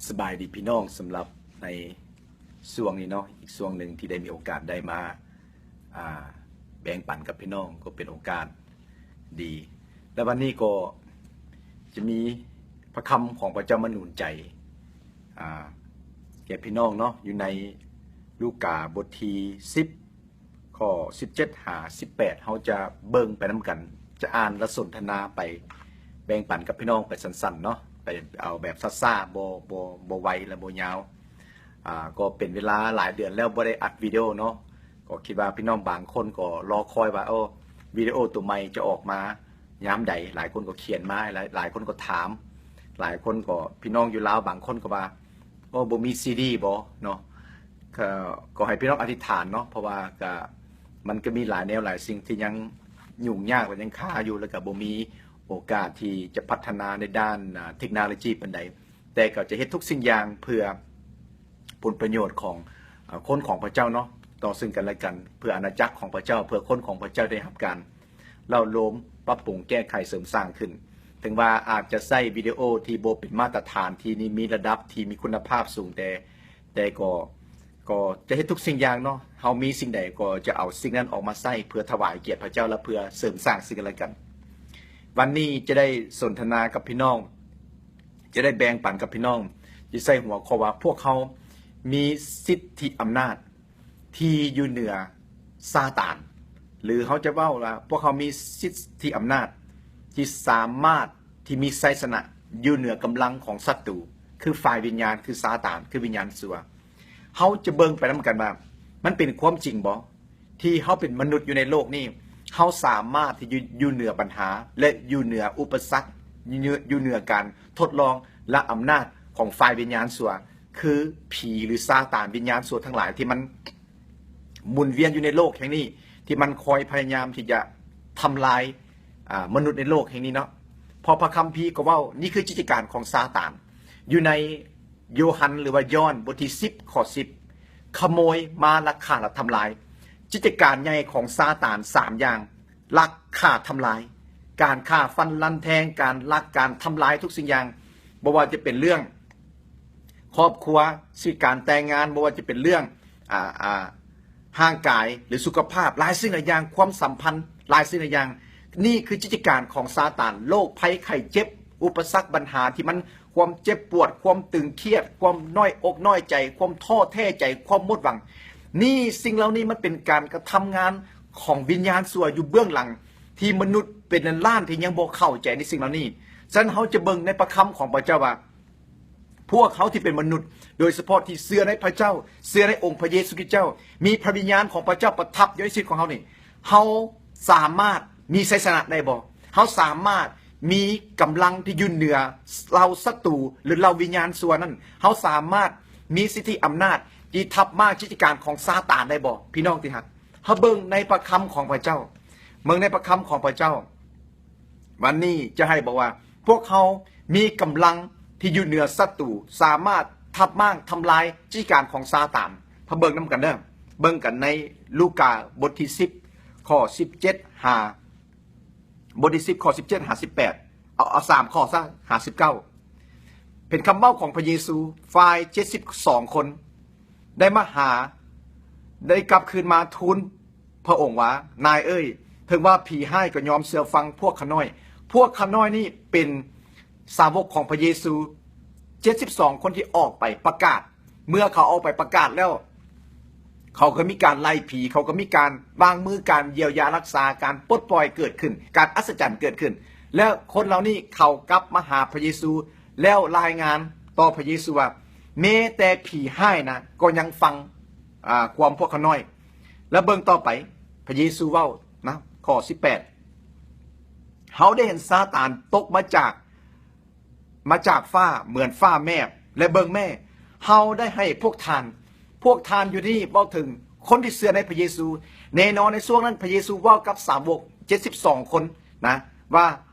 ສະບາຍດີພີ່ນ້ອງ, ສຳລັບໃນຊ່ວງນີ້ເນາະ, ອີກຊ່ວງໜຶ່ງທີ່ໄດ້ມີໂອກາດໄດ້ມາ ອ່າ ແບ່ງປັນກັບພີ່ນ້ອງ ກໍເປັນໂອກາດດີ ແລະ ວັນນີ້ກໍຈະມີພະຄຳຂອງພະເຈົ້າມາໜູນໃຈ ອ່າ ແກ່ພີ່ນ້ອງເນາະ, ຢູ່ໃນລູກາບົດທີສິບ ຂໍ້ສິບເຈັດຫາສິບແປດ ເຮົາຈະເບິ່ງໄປນຳກັນ, ຈະອ່ານ ແລະ ສົນທະນາໄປ ແບ່ງປັນກັບພີ່ນ້ອງໄປສັ້ນໆເນາະ, ໄປເອົາແບບຊ້າໆ ບໍ່ ບໍ່ ບໍ່ໄວ ແລະ ບໍ່ຍາວ. ອ່າ ກໍເປັນເວລາຫຼາຍເດືອນແລ້ວບໍ່ໄດ້ອັດວິດີໂອເນາະ, ກໍຄິດວ່າພີ່ນ້ອງບາງຄົນກໍລໍຄອຍວ່າ ໂອ້ ວິດີໂອຕົວໃໝ່ຈະອອກມາຍາມໃດ, ຫຼາຍຄົນກໍຂຽນມາ, ຫຼາຍ ຫຼາຍຄົນກໍຖາມ, ຫຼາຍຄົນກໍ ພີ່ນ້ອງຢູ່ລາວບາງຄົນກໍວ່າ ໂອ້ ບໍ່ມີຊີດີບໍເນາະ? ກໍ ກໍໃຫ້ພີ່ນ້ອງອະທິດຖານເນາະ, ເພາະວ່າກະ ມັນກໍມີຫຼາຍແນວຫຼາຍສິ່ງທີ່ຍັງຫຍຸ້ງຍາກ ແລະ ຍັງຄາຢູ່, ແລ້ວກໍບໍ່ມີໂອກາດທີ່ຈະພັດທະນາໃນດ້ານ ອ່າ ເທັກໂນໂລຢີປານໃດ, ແຕ່ກໍຈະເຮັດທຸກສິ່ງຢ່າງເພື່ອຜົນປະໂຫຍດຂອງ ເອີ ຄົນຂອງພະເຈົ້າເນາະ, ຕໍ່ເຊິ່ງກັນແລະກັນ, ເພື່ອອານາຈັກຂອງພະເຈົ້າ, ເພື່ອຄົນຂອງພະເຈົ້າໄດ້ຮັບການ ເລົ້າໂລມ, ປັບປຸງ, ແກ້ໄຂ, ເສີມສ້າງຂຶ້ນ. ເຖິງວ່າອາດຈະໃຊ້ວິດີໂອທີ່ບໍ່ເປັນມາດຕະຖານ, ທີ່ມີ ມີລະດັບ, ທີ່ມີຄຸນນະພາບສູງ, ແຕ່ ແຕ່ກໍ ກໍຈະເຮັດທຸກສິ່ງຢ່າງເນາະ, ເຮົາມີສິ່ງໃດກໍຈະເອົາສິ່ງນັ້ນອອກມາໃຊ້ ເພື່ອຖວາຍກຽດພະເຈົ້າ ແລະ ເພື່ອເສີມສ້າງເຊິ່ງກັນແລະກັນ. ວັນນີ້ຈະໄດ້ສົນທະນາກັບພີ່ນ້ອງ, ຈະໄດ້ແບ່ງປັນກັບພີ່ນ້ອງ, ຈະໃສ່ຫົວຂໍ້ວ່າ ພວກເຮົາມີສິດທິອຳນາດ ທີ່ຢູ່ເໜືອຊາຕານ, ຫຼື ເຮົາຈະເວົ້າວ່າ ພວກເຮົາມີສິດທິອຳນາດທີ່ສາມາດ ທີ່ມີໄຊຊະນະຢູ່ເໜືອກຳລັງຂອງສັດຕູ, ຄືຝ່າຍວິນຍານ, ຄືຊາຕານ, ຄືວິນຍານຊົ່ວ. ເຮົາຈະເບິ່ງໄປນຳກັນວ່າ ມັນເປັນຄວາມຈິງບໍ່ ທີ່ເຮົາເປັນມະນຸດຢູ່ໃນໂລກນີ້, ເຮົາສາມາດທີ່ຢູ່ ຢູ່ເໜືອບັນຫາ ແລະ ຢູ່ເໜືອອຸປະສັກ, ຢູ່ເໜືອ ຢູ່ເໜືອການທົດລອງ ແລະ ອຳນາດຂອງຝ່າຍວິນຍານຊົ່ວ ຄືຜີ ຫຼື ຊາຕານ, ວິນຍານຊົ່ວທັງຫຼາຍທີ່ມັນໝູນວຽນຢູ່ໃນໂລກແຫ່ງນີ້ ທີ່ມັນຄອຍພະຍາຍາມທີ່ຈະທຳລາຍ ອ່າ ມະນຸດໃນໂລກແຫ່ງນີ້ເນາະ. ເພາະພະຄຳພີກໍເວົ້າ ນີ້ຄືກິດຈະການຂອງຊາຕານ. ຢູ່ໃນໂຢຮັນ ຫຼືວ່າ ຢອນ ບົດທີສິບ ຂໍ້ສິບ ຂະໂມຍ ມາ ລັກ ຂ້າ ແລະ ທຳລາຍ. ກິດຈະການໃຫຍ່ຂອງຊາຕານສາມຢ່າງ ລັກ ຂ້າ ທຳລາຍ, ການຂ້າຟັນລັນແທງ, ການລັກ, ການທຳລາຍທຸກສິ່ງຢ່າງ, ບໍ່ວ່າຈະເປັນເລື່ອງຄອບຄົວ, ຊີວິດການແຕ່ງງານ, ບໍ່ວ່າຈະເປັນເລື່ອງ ອ່າ ອ່າ ຮ່າງກາຍ ຫຼື ສຸຂະພາບ, ຫຼາຍສິ່ງຫຼາຍຢ່າງ, ຄວາມສຳພັນ, ຫຼາຍສິ່ງຫຼາຍຢ່າງ. ນີ້ຄືກິດຈະການຂອງຊາຕານ, ໂລກໄພໄຂ້ເຈັບ, ອຸປະສັກບັນຫາທີ່ມັນ ຄວາມເຈັບປວດ, ຄວາມຕຶງຄຽດ, ຄວາມນ້ອຍອົກນ້ອຍໃຈ, ຄວາມທໍ້ແທ້ໃຈ, ຄວາມໝົດຫວັງ. ນີ້ ສິ່ງເຫຼົ່ານີ້ມັນເປັນການກະທຳງານຂອງວິນຍານຊົ່ວຢູ່ເບື້ອງຫຼັງ ທີ່ມະນຸດເປັນລ້ານໆທີ່ຍັງບໍ່ເຂົ້າໃຈໃນສິ່ງເຫຼົ່ານີ້. ສະນັ້ນ ເຮົາຈະເບິ່ງໃນພະຄຳຂອງພະເຈົ້າວ່າ ພວກເຮົາທີ່ເປັນມະນຸດ, ໂດຍສະເພາະທີ່ເຊື່ອໃນພະເຈົ້າ, ເຊື່ອໃນອົງພະເຢຊູຄຣິດເຈົ້າ, ມີພະວິນຍານຂອງພະເຈົ້າປະທັບຢູ່ໃນຊີວິດຂອງເຮົານີ້, ເຮົາສາມາດມີໄຊຊະນະໄດ້ບໍ່? ເຮົາສາມາດມີກຳລັງທີ່ຢູ່ເໜືອເຫຼົ່າສັດຕູ ຫຼື ເຫຼົ່າວິນຍານຊົ່ວນັ້ນ? ເຮົາສາມາດມີສິດທິອຳນາດທີ່ທັບມ້າງກິດຈະການຂອງຊາຕານໄດ້ບໍ່? ພີ່ນ້ອງທີ່ຮັກ, ເຮົາເບິ່ງໃນພະຄຳຂອງພະເຈົ້າ, ເບິ່ງໃນພະຄຳຂອງພະເຈົ້າ. ວັນນີ້ຈະໃຫ້ບອກວ່າ ພວກເຮົາມີກຳລັງທີ່ຢູ່ເໜືອສັດຕູ, ສາມາດທັບມ້າງທຳລາຍກິດຈະການຂອງຊາຕານ. ເຮົາເບິ່ງນຳກັນເດີ້, ເບິ່ງກັນໃນລູກາບົດທີສິບ ຂໍ້ສິບເຈັດຫາ ບົດທີສິບ ຂໍ້ສິບເຈັດຫາສິບແປດ, ເອົາ ເອົາສາມຂໍ້ຊະ ຫາສິບເກົ້າ. ເປັນຄຳເວົ້າຂອງພະເຢຊູ, ຝ່າຍເຈັດສິບສອງຄົນ ໄດ້ມາຫາ, ໄດ້ກັບຄືນມາທູນພະອົງວ່າ, ນາຍເອີຍ, ເຖິງວ່າຜີຮ້າຍກໍຍອມເຊື່ອຟັງພວກຂ້ານ້ອຍ. ພວກຂ້ານ້ອຍນີ້ເປັນສາວົກຂອງພະເຢຊູ ເຈັດສິບສອງຄົນທີ່ອອກໄປປະກາດ. ເມື່ອເຂົາອອກໄປປະກາດແລ້ວ, ເຂົາກໍມີການໄລ່ຜີ, ເຂົາກໍມີການວາງມື, ການຢຽວຢາຮັກສາ, ການປົດປ່ອຍເກີດຂຶ້ນ, ການອັດສະຈັນເກີດຂຶ້ນ. ແລ້ວຄົນເຫຼົ່ານີ້ເຂົາກັບມາຫາພະເຢຊູ ແລ້ວລາຍງານຕໍ່ພະເຢຊູວ່າ ແມ້ແຕ່ຜີຮ້າຍນະ ກໍຍັງຟັງ ອ່າ ຄວາມພວກຂ້ານ້ອຍ. ແລ້ວເບິ່ງຕໍ່ໄປ, ພະເຢຊູເວົ້ານະ, ຂໍ້ສິບແປດ, ເຮົາໄດ້ເຫັນຊາຕານຕົກມາຈາກ ມາຈາກຟ້າເໝືອນຟ້າແມບ, ແລະ ເບິ່ງແມ້, ເຮົາໄດ້ໃຫ້ພວກທ່ານ, ພວກທ່ານຢູ່ນີ້ເວົ້າເຖິງຄົນທີ່ເຊື່ອໃນພະເຢຊູ. ແນ່ນອນໃນຊ່ວງນັ້ນ ພະເຢຊູເວົ້າກັບສາວົກເຈັດສິບສອງຄົນນະ ວ່າ,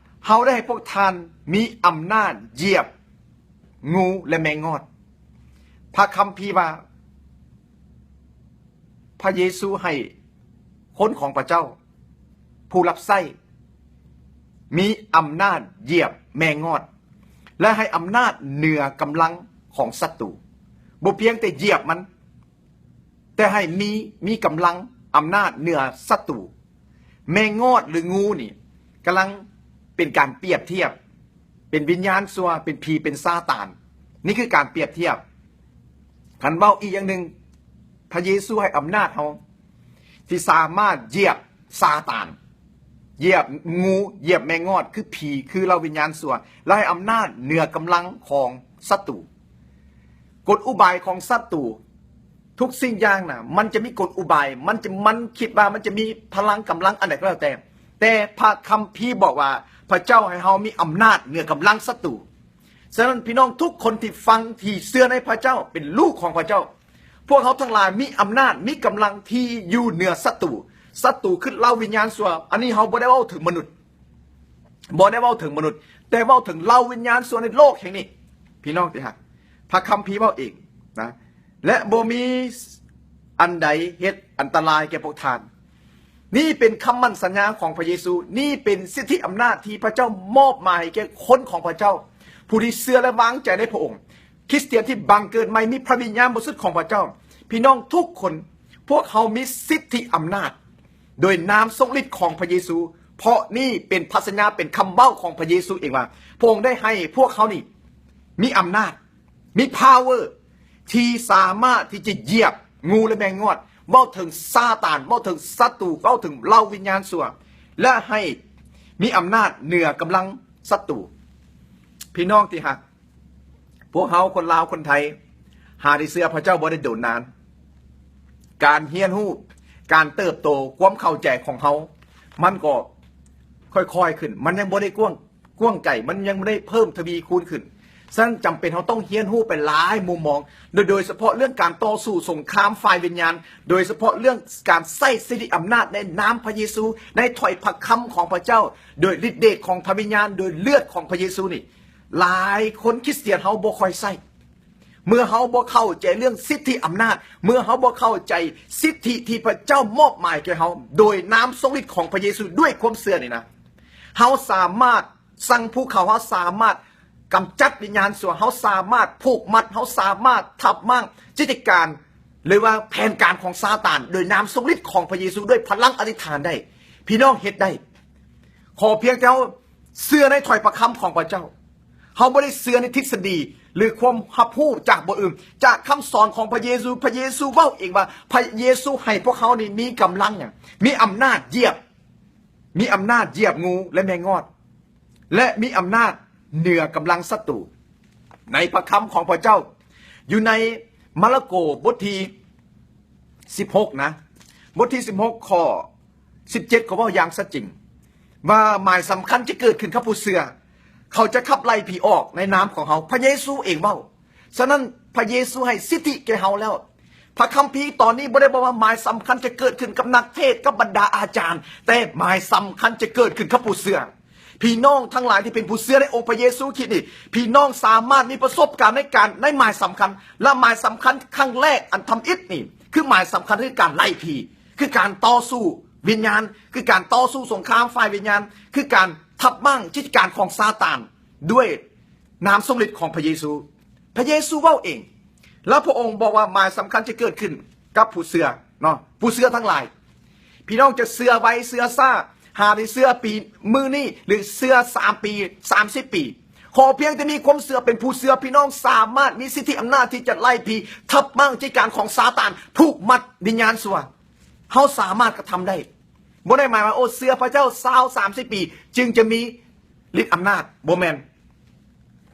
ເຮົາໄດ້ໃຫ້ພວກທ່ານມີອຳນາດຢຽບງູ ແລະ ແມງງອດ. ພະຄຳພີວ່າ ພະເຢຊູໃຫ້ຄົນຂອງພະເຈົ້າ ຜູ້ຮັບໃຊ້ ມີອຳນາດຢຽບແມງງອດ ແລະ ໃຫ້ອຳນາດເໜືອກຳລັງ ຂອງສັດຕູ. ບໍ່ພຽງແຕ່ຢຽບມັນ, ແຕ່ໃຫ້ມີ, ມີກຳລັງອຳນາດເໜືອສັດຕູ. ແມງງອດ ຫຼື ງູນີ້ກຳລັງເປັນການປຽບທຽບ, ເປັນວິນຍານຊົ່ວ, ເປັນຜີ, ເປັນຊາຕານ. ນີ້ຄືການປຽບທຽບ. ຄັນເວົ້າອີກຢ່າງໜຶ່ງ, ພະເຢຊູໃຫ້ອຳນາດເຮົາ ທີ່ສາມາດຢຽບຊາຕານ, ຢຽບງູ, ຢຽບແມງງອດ ຄືຜີ, ຄືເຫຼົ່າວິນຍານຊົ່ວ, ແລະ ໃຫ້ອຳນາດເໜືອກຳລັງຂອງສັດຕູ. ກົນອຸບາຍຂອງສັດຕູ ທຸກສິ່ງຢ່າງນະ ມັນຈະມີກົນອຸບາຍ, ມັນຈະ, ມັນຄິດວ່າມັນຈະມີພະລັງກຳລັງອັນໃດກໍແລ້ວແຕ່, ແຕ່ພະຄຳພີບອກວ່າ ພະເຈົ້າໃຫ້ເຮົາມີອຳນາດເໜືອກຳລັງສັດຕູ. ສະນັ້ນ ພີ່ນ້ອງທຸກຄົນທີ່ຟັງ, ທີ່ເຊື່ອໃນພະເຈົ້າ, ເປັນລູກຂອງພະເຈົ້າ, ພວກເຮົາທັງຫຼາຍມີອຳນາດ, ມີກຳລັງທີ່ຢູ່ເໜືອສັດຕູ. ສັດຕູຄືເຫຼົ່າວິນຍານຊົ່ວ. ອັນນີ້ເຮົາບໍ່ໄດ້ເວົ້າເຖິງມະນຸດ, ບໍ່ໄດ້ເວົ້າເຖິງມະນຸດ, ແຕ່ເວົ້າເຖິງເຫຼົ່າວິນຍານຊົ່ວໃນໂລກແຫ່ງນີ້. ພີ່ນ້ອງທີ່ຮັກ, ພະຄຳພີເວົ້າເອງນະ, ແລະ ບໍ່ມີອັນໃດເຮັດອັນຕະລາຍແກ່ພວກທ່ານ. ນີ້ເປັນຄຳໝັ້ນສັນຍາຂອງພະເຢຊູ. ນີ້ເປັນສິດທິອຳນາດທີ່ພະເຈົ້າມອບໝາຍໃຫ້ແກ່ຄົນຂອງພະເຈົ້າ, ຜູ້ທີ່ເຊື່ອ ແລະ ວາງໃຈໃນພະອົງ. ຄຣິສຕຽນທີ່ບັງເກີດໃໝ່ ມີພະວິນຍານບໍລິສຸດຂອງພະເຈົ້າ. ພີ່ນ້ອງທຸກຄົນ, ພວກເຮົາມີສິດທິອຳນາດໂດຍນາມຊົງລິດຂອງພະເຢຊູ, ເພາະນີ້ເປັນພະສັນຍາ, ເປັນຄຳເວົ້າຂອງພະເຢຊູເອງວ່າ ພະອົງໄດ້ໃຫ້ພວກເຮົານີ້ມີອຳນາດ, ມີພາວເວີ ທີ່ສາມາດທີ່ຈະຢຽບງູ ແລະ ແມງງອດ, ເວົ້າເຖິງຊາຕານ, ເວົ້າເຖິງສັດຕູ, ເວົ້າເຖິງເຫຼົ່າວິນຍານຊົ່ວ, ແລະ ໃຫ້ມີອຳນາດເໜືອກຳລັງສັດຕູ. ພີ່ນ້ອງທີ່ຮັກ, ພວກເຮົາຄົນລາວຄົນໄທ ຫາໄດ້ເຊື່ອພະເຈົ້າບໍ່ໄດ້ດົນນານ. ການຮຽນຮູ້, ການເຕີບໂຕ, ຄວາມເຂົ້າໃຈຂອງເຮົາ ມັນກໍຄ່ອຍໆຂຶ້ນ, ມັນຍັງບໍ່ໄດ້ກວ້າງ, ກວ້າງໄກ, ມັນຍັງບໍ່ໄດ້ເພີ່ມທະວີຄູນຂຶ້ນ. ສະນັ້ນ ຈຳເປັນເຮົາຕ້ອງຮຽນຮູ້ໄປຫຼາຍມຸມມອງ, ໂດຍ, ໂດຍສະເພາະເລື່ອງການຕໍ່ສູ້ສົງຄາມຝ່າຍວິນຍານ, ໂດຍສະເພາະເລື່ອງການໃຊ້ສິດທິອຳນາດໃນນາມພະເຢຊູ, ໃນຖ້ອຍພະຄຳຂອງພະເຈົ້າ, ໂດຍລິດເດດຂອງພະວິນຍານ, ໂດຍເລືອດຂອງພະເຢຊູນີ້. ຫຼາຍຄົນຄຣິສຕຽນເຮົາບໍ່ຄ່ອຍໃຊ້. ເມື່ອເຮົາບໍ່ເຂົ້າໃຈເລື່ອງສິດທິອຳນາດ, ເມື່ອເຮົາບໍ່ເຂົ້າໃຈສິດທິທີ່ພະເຈົ້າມອບໝາຍແກ່ເຮົາ ໂດຍນາມຊົງລິດຂອງພະເຢຊູດ້ວຍຄວາມເຊື່ອນີ້ນະ, ເຮົາສາມາດສັ່ງພູເຂົາ, ເຮົາສາມາດກຳຈັດວິນຍານຊົ່ວ, ເຮົາສາມາດຜູກມັດ, ເຮົາສາມາດທັບມ້າງກິດຈະການ ຫຼືວ່າແຜນການຂອງຊາຕານ ໂດຍນາມຊົງລິດຂອງພະເຢຊູ ດ້ວຍພະລັງອະທິຖານໄດ້. ພີ່ນ້ອງເຮັດໄດ້. ຂໍພຽງແຕ່ເຮົາເຊື່ອໃນຖ້ອຍພະຄຳຂອງພະເຈົ້າ. ເຮົາບໍ່ໄດ້ເຊື່ອໃນທິດສະດີ ຫຼື ຄວາມຮັບຮູ້ຈາກຜູ້ອື່ນ, ຈາກຄຳສອນຂອງພະເຢຊູ. ພະເຢຊູເວົ້າເອງວ່າ ພະເຢຊູໃຫ້ພວກເຮົານີ້ມີກຳລັງຫຍັງ? ມີອຳນາດຢຽບ, ມີອຳນາດຢຽບງູ ແລະ ແມງງອດ, ແລະ ມີອຳນາດເໜືອກຳລັງສັດຕູ. ໃນພະຄຳຂອງພະເຈົ້າ ຢູ່ໃນມາລະໂກບົດທີສິບຫົກນະ, ບົດທີສິບຫົກ ຂໍ້ສິບເຈັດ ກໍເວົ້າຢ່າງຊັດເຈນວ່າ ໝາຍສຳຄັນຈະເກີດຂຶ້ນກັບຜູ້ເຊື່ອ, ເຂົາຈະຂັບໄລ່ຜີອອກໃນນາມຂອງເຮົາ. ພະເຢຊູເອງເວົ້າ. ສະນັ້ນ ພະເຢຊູໃຫ້ສິດທິແກ່ເຮົາແລ້ວ. ພະຄຳພີຕອນນີ້ບໍ່ໄດ້ບອກວ່າໝາຍສຳຄັນຈະເກີດຂຶ້ນກັບນັກເທດ, ກັບບັນດາອາຈານ, ແຕ່ໝາຍສຳຄັນຈະເກີດຂຶ້ນກັບຜູ້ເຊື່ອ. ພີ່ນ້ອງທັງຫຼາຍທີ່ເປັນຜູ້ເຊື່ອໃນອົງພະເຢຊູຄຣິດນີ້, ພີ່ນ້ອງສາມາດມີປະສົບການໃນການ, ໃນໝາຍສຳຄັນ, ແລະ ໝາຍສຳຄັນຄັ້ງແລກອັນທຳອິດນີ້ ຄືໝາຍສຳຄັນຄືການໄລ່ຜີ, ຄືການຕໍ່ສູ້ວິນຍານ, ຄືການຕໍ່ສູ້ສົງຄາມຝ່າຍວິນຍານ, ຄືການທັບມ້າງກິດຈະການຂອງຊາຕານດ້ວຍນາມຊົງລິດຂອງພະເຢຊູ. ພະເຢຊູເວົ້າເອງ, ແລ້ວພະອົງບອກວ່າໝາຍສຳຄັນຈະເກີດຂຶ້ນກັບຜູ້ເຊື່ອເນາະ, ຜູ້ເຊື່ອທັງຫຼາຍ. ພີ່ນ້ອງຈະເຊື່ອໄວເຊື່ອຊ້າ, ຫາໄດ້ເຊື່ອປີມື້ນີ້ ຫຼື ເຊື່ອສາມປີ, ສາມສິບປີ. ຂໍພຽງແຕ່ມີຄວາມເຊື່ອ, ເປັນຜູ້ເຊື່ອ, ພີ່ນ້ອງສາມາດມີສິດທິອຳນາດທີ່ຈະໄລ່ຜີ, ທັບມ້າງກິດຈະການຂອງຊາຕານ, ຜູກມັດວິນຍານຊົ່ວ. ເຮົາສາມາດກະທຳໄດ້. ບໍ່ໄດ້ໝາຍວ່າ ໂອ້ ເຊື່ອພະເຈົ້າຊາວ ສາມສິບປີ ຈຶ່ງຈະມີ ລິດອຳນາດ, ບໍ່ແມ່ນ.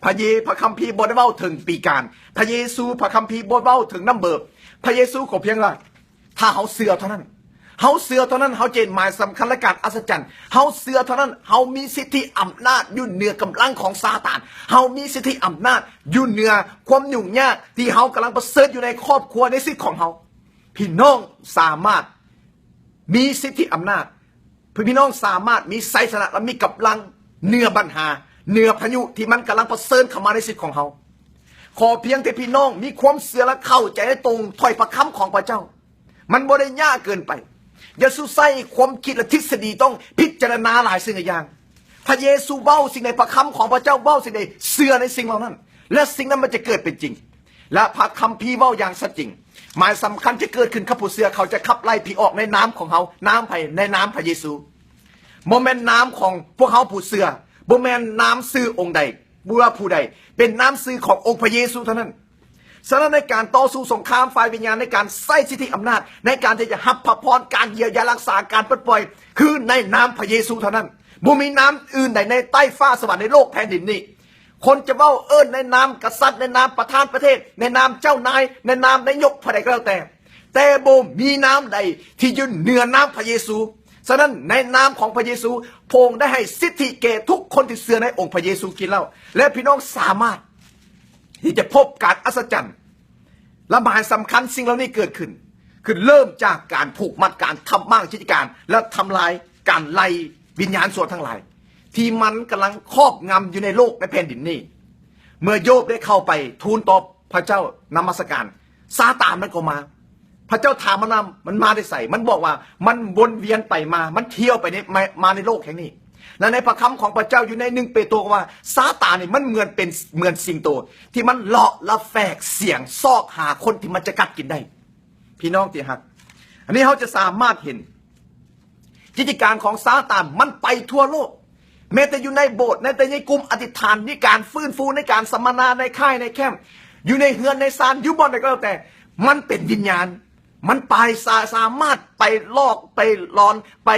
ພະເຢ, ພະຄຳພີບໍ່ໄດ້ເວົ້າເຖິງປີການ. ພະເຢຊູ, ພະຄຳພີບໍ່ເວົ້າເຖິງນຳເບີ. ພະເຢຊູຂໍພຽງວ່າ ຖ້າເຮົາເຊື່ອເທົ່ານັ້ນ, ເຮົາເຊື່ອເທົ່ານັ້ນ, ເຮົາຈະເຫັນໝາຍສຳຄັນ ແລະ ການອັດສະຈັນ. ເຮົາເຊື່ອເທົ່ານັ້ນ, ເຮົາມີສິດທິອຳນາດຢູ່ເໜືອກຳລັງຂອງຊາຕານ. ເຮົາມີສິດທິອຳນາດຢູ່ເໜືອຄວາມຫຍຸ້ງຍາກທີ່ເຮົາກຳລັງປະເຊີນຢູ່ໃນຄອບຄົວ, ໃນຊີວິດຂອງເຮົາ. ພີ່ນ້ອງສາມາດ ມີສິດທິອຳນາດ, ເພື່ອພີ່ນ້ອງສາມາດມີໄຊຊະນະ ແລະ ມີກຳລັງເໜືອບັນຫາ, ເໜືອພາຍຸທີ່ມັນກຳລັງປະເຊີນເຂົ້າມາໃນຊີວິດຂອງເຮົາ. ຂໍພຽງແຕ່ພີ່ນ້ອງມີຄວາມເຊື່ອ ແລະ ເຂົ້າໃຈໃນຕົງຖ້ອຍພະຄຳຂອງພະເຈົ້າ. ມັນບໍ່ໄດ້ຍາກເກີນໄປ. ຢ່າສູ່ໃຊ້ຄວາມຄິດ ແລະ ທິດສະດີຕ້ອງພິຈາລະນາຫຼາຍສິ່ງຫຼາຍຢ່າງ. ພະເຢຊູເວົ້າສິ່ງໃດ, ພະຄຳຂອງພະເຈົ້າເວົ້າສິ່ງໃດ, ເຊື່ອໃນສິ່ງເຫຼົ່ານັ້ນ ແລະ ສິ່ງນັ້ນມັນຈະເກີດເປັນຈິງ. ແລະ ພະຄຳພີເວົ້າຢ່າງຊັດເຈນ, ໝາຍສຳຄັນຈະເກີດຂຶ້ນກັບຜູ້ເຊື່ອ, ເຂົາຈະຂັບໄລ່ຜີອອກໃນນາມຂອງເຮົາ. ນາມໃຜ? ໃນນາມພະເຢຊູ. ບໍ່ແມ່ນນາມຂອງພວກເຮົາຜູ້ເຊື່ອ, ບໍ່ແມ່ນນາມຊື່ອົງໃດ ຫຼືວ່າຜູ້ໃດ, ເປັນນາມຊື່ຂອງອົງພະເຢຊູເທົ່ານັ້ນ. ສະນັ້ນ ໃນການຕໍ່ສູ້ສົງຄາມຝ່າຍວິນຍານ, ໃນການໃຊ້ສິດທິອຳນາດ ໃນການທີ່ຈະຮັບພະພອນ, ການຢຽວຢາ, ຮັກສາ, ການປົດປ່ອຍ ຄືໃນນາມພະເຢຊູເທົ່ານັ້ນ. ບໍ່ມີນາມອື່ນໃດໃນໃຕ້ຟ້າສະຫວັນ, ໃນໂລກແຜ່ນດິນນີ້. ຄົນຈະເວົ້າເອີ້ນໃນນາມກະສັດ, ໃນນາມປະທານປະເທດ, ໃນນາມເຈົ້ານາຍ, ໃນນາມນາຍົກຜູ້ໃດກໍແລ້ວແຕ່, ແຕ່ບໍ່ມີນາມໃດທີ່ຢູ່ເໜືອນາມພະເຢຊູ. ສະນັ້ນ ໃນນາມຂອງພະເຢຊູ, ພະອົງໄດ້ໃຫ້ສິດທິແກ່ທຸກຄົນທີ່ເຊື່ອໃນອົງພະເຢຊູຄຣິດແລ້ວ, ແລະ ພີ່ນ້ອງສາມາດທີ່ຈະພົບການອັດສະຈັນ. ແລະ ໝາຍສຳຄັນສິ່ງເຫຼົ່ານີ້ເກີດຂຶ້ນ, ຄືເລີ່ມຈາກການຜູກມັດ, ການທຳມ້າງຈິດຕະການ ແລະ ທຳລາຍ, ການໄລ່ວິນຍານຊົ່ວທັງຫຼາຍ ທີ່ມັນກຳລັງຄອບງຳຢູ່ໃນໂລກ, ໃນແຜ່ນດິນນີ້. ເມື່ອໂຢບໄດ້ເຂົ້າໄປທູນຕໍ່ພະເຈົ້ານະມັດສະການ, ຊາຕານມັນກໍມາ. ພະເຈົ້າຖາມມັນວ່າມັນມາແຕ່ໃສ? ມັນບອກວ່າມັນວົນວຽນໄປມາ, ມັນທ່ຽວໄປໃນ, ມາ, ມາໃນໂລກແຫ່ງນີ້. ແລະ ໃນພະຄຳຂອງພະເຈົ້າຢູ່ໃນໜຶ່ງເປໂຕກໍວ່າ ຊາຕານນີ້ມັນເໝືອນເປັນ, ເໝືອນສິງໂຕທີ່ມັນເລາະລະແວກສຽງຊອກຫາຄົນທີ່ມັນຈະກັດກິນໄດ້. ພີ່ນ້ອງທີ່ຮັກ, ອັນນີ້ເຮົາຈະສາມາດເຫັນ ກິດຈະການຂອງຊາຕານມັນໄປທົ່ວໂລກ, ແມ້ແຕ່ຢູ່ໃນໂບດ, ແມ້ແຕ່ໃນກຸ່ມອະທິຖານ, ໃນການຟື້ນຟູ, ໃນການສຳມະນາ, ໃນຄ້າຍໃນແຄ້ມ, ຢູ່ໃນເຮືອນໃນຊານ, ຢູ່ບ່ອນໃດກໍແລ້ວແຕ່, ມັນເປັນວິນຍານ, ມັນໄປ ສາ, ສາມາດໄປຫຼອກ, ໄປຫຼອນ, ໄປ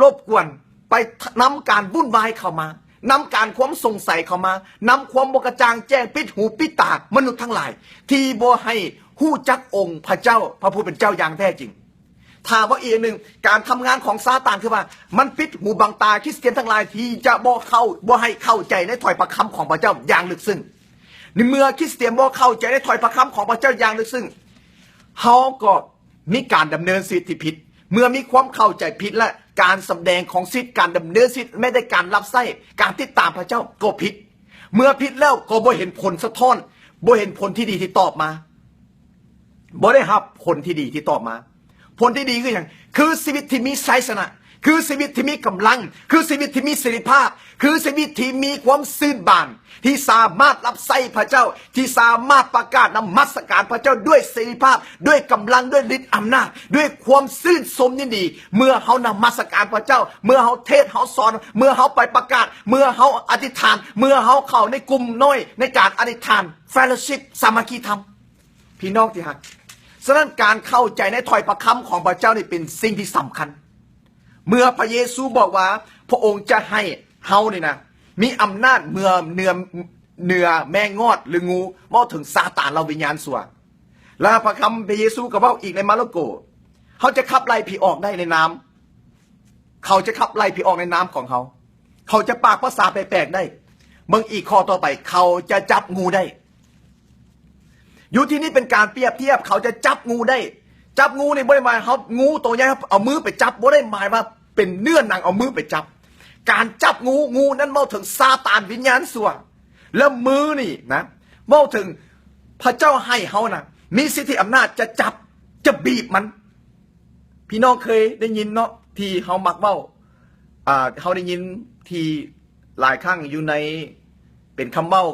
ລົບກວນ, ໄປນຳການວຸ່ນວາຍເຂົ້າມາ, ນຳການຄວາມສົງໄສເຂົ້າມາ, ນຳຄວາມບໍ່ກະຈ່າງແຈ້ງ, ປິດຫູປິດຕາມະນຸດທັງຫຼາຍ ທີ່ບໍ່ໃຫ້ຮູ້ຈັກອົງພະເຈົ້າ, ພະຜູ້ເປັນເຈົ້າຢ່າງແທ້ຈິງ. ຖາມວ່າອີກອັນໜຶ່ງ, ການທຳງານຂອງຊາຕານຄືວ່າ ມັນປິດຫູບັງຕາຄຣິສຕຽນທັງຫຼາຍ ທີ່ຈະບໍ່ເຂົ້າ, ບໍ່ໃຫ້ເຂົ້າໃຈໃນຖ້ອຍພະຄຳຂອງພະເຈົ້າຢ່າງເລິກເຊິ່ງ. ໃນເມື່ອຄຣິສຕຽນບໍ່ເຂົ້າໃຈໃນຖ້ອຍພະຄຳຂອງພະເຈົ້າຢ່າງເລິກເຊິ່ງ, ເຮົາກໍມີການດຳເນີນຊີວິດທີ່ຜິດ. ເມື່ອມີຄວາມເຂົ້າໃຈຜິດ ແລະ ການສຳແດງຂອງຊີວິດ, ການດຳເນີນຊີວິດ, ແມ້ແຕ່ການຮັບໃຊ້, ການຕິດຕາມພະເຈົ້າກໍຜິດ. ເມື່ອຜິດແລ້ວກໍບໍ່ເຫັນຜົນສະທ້ອນ, ບໍ່ເຫັນຜົນທີ່ດີທີ່ຕອບມາ. ບໍ່ໄດ້ຮັບຜົນທີ່ດີທີ່ຕອບມາ. ຜົນທີ່ດີຄືຫຍັງ? ຄືຊີວິດທີ່ມີໄຊຊະນະ, ຄືຊີວິດທີ່ມີກຳລັງ, ຄືຊີວິດທີ່ມີເສລີພາບ, ຄືຊີວິດທີ່ມີຄວາມຊື່ນບານ, ທີ່ສາມາດຮັບໃຊ້ພະເຈົ້າ, ທີ່ສາມາດປະກາດນະມັດສະການພະເຈົ້າດ້ວຍເສລີພາບ, ດ້ວຍກຳລັງ, ດ້ວຍລິດອຳນາດ, ດ້ວຍຄວາມຊື່ນຊົມຍິນດີ. ເມື່ອເຮົານະມັດສະການພະເຈົ້າ, ເມື່ອເຮົາເທດ, ເຮົາສອນ, ເມື່ອເຮົາໄປປະກາດ, ເມື່ອເຮົາອະທິຖານ, ເມື່ອເຮົາເຂົ້າໃນກຸ່ມນ້ອຍໃນການອະທິຖານ, fellowship ສາມັກຄີທຳ. ພີ່ນ້ອງທີ່ຮັກ, ສະນັ້ນການເຂົ້າໃຈໃນຖ້ອຍພະຄຳຂອງພະເຈົ້ານີ້ເປັນສິ່ງທີ່ສຳຄັນ. ເມື່ອພະເຢຊູບອກວ່າພະອົງຈະໃຫ້ເຮົານີ້ນະ ມີອຳນາດເໜືອ, ເໜືອ, ເໜືອແມງງອດ ຫຼື ງູ, ເວົ້າເຖິງຊາຕານ ແລະ ວິນຍານຊົ່ວ. ແລະ ພະຄຳພະເຢຊູກໍເວົ້າອີກໃນມາລະໂກ, ເຮົາຈະຂັບໄລ່ຜີອອກໄດ້ໃນນາມ, ເຂົາຈະຂັບໄລ່ຜີອອກໃນນາມຂອງເຮົາ. ເຂົາຈະປາກພາສາແປກໆໄດ້. ເບິ່ງອີກຂໍ້ຕໍ່ໄປ, ເຂົາຈະຈັບງູໄດ້. ຢູ່ທີ່ນີ້ເປັນການປຽບທຽບ, ເຂົາຈະຈັບງູໄດ້. ຈັບງູນີ້ບໍ່ໄດ້ໝາຍເຮົາ, ງູໂຕໃຫຍ່ເຮົາເອົາມືໄປຈັບ, ບໍ່ໄດ້ໝາຍວ່າເປັນເນື້ອໜັງເອົາມືໄປຈັບ. ການຈັບງູ, ງູນັ້ນເວົ້າເຖິງຊາຕານ, ວິນຍານຊົ່ວ. ແລະ ມືນີ້ນະ, ເວົ້າເຖິງພະເຈົ້າໃຫ້ເຮົານະ, ມີສິດທິອຳນາດຈະຈັບ, ຈະບີບມັນ. ພີ່ນ້ອງເຄີຍໄດ້ຍິນເນາະ ທີ່ເຮົາມັກເວົ້າ, ອ່າ, ເຮົາໄດ້ຍິນທີ່ຫຼາຍຄັ້ງຢູ່ໃນ, ເປັນຄຳເວົ້າ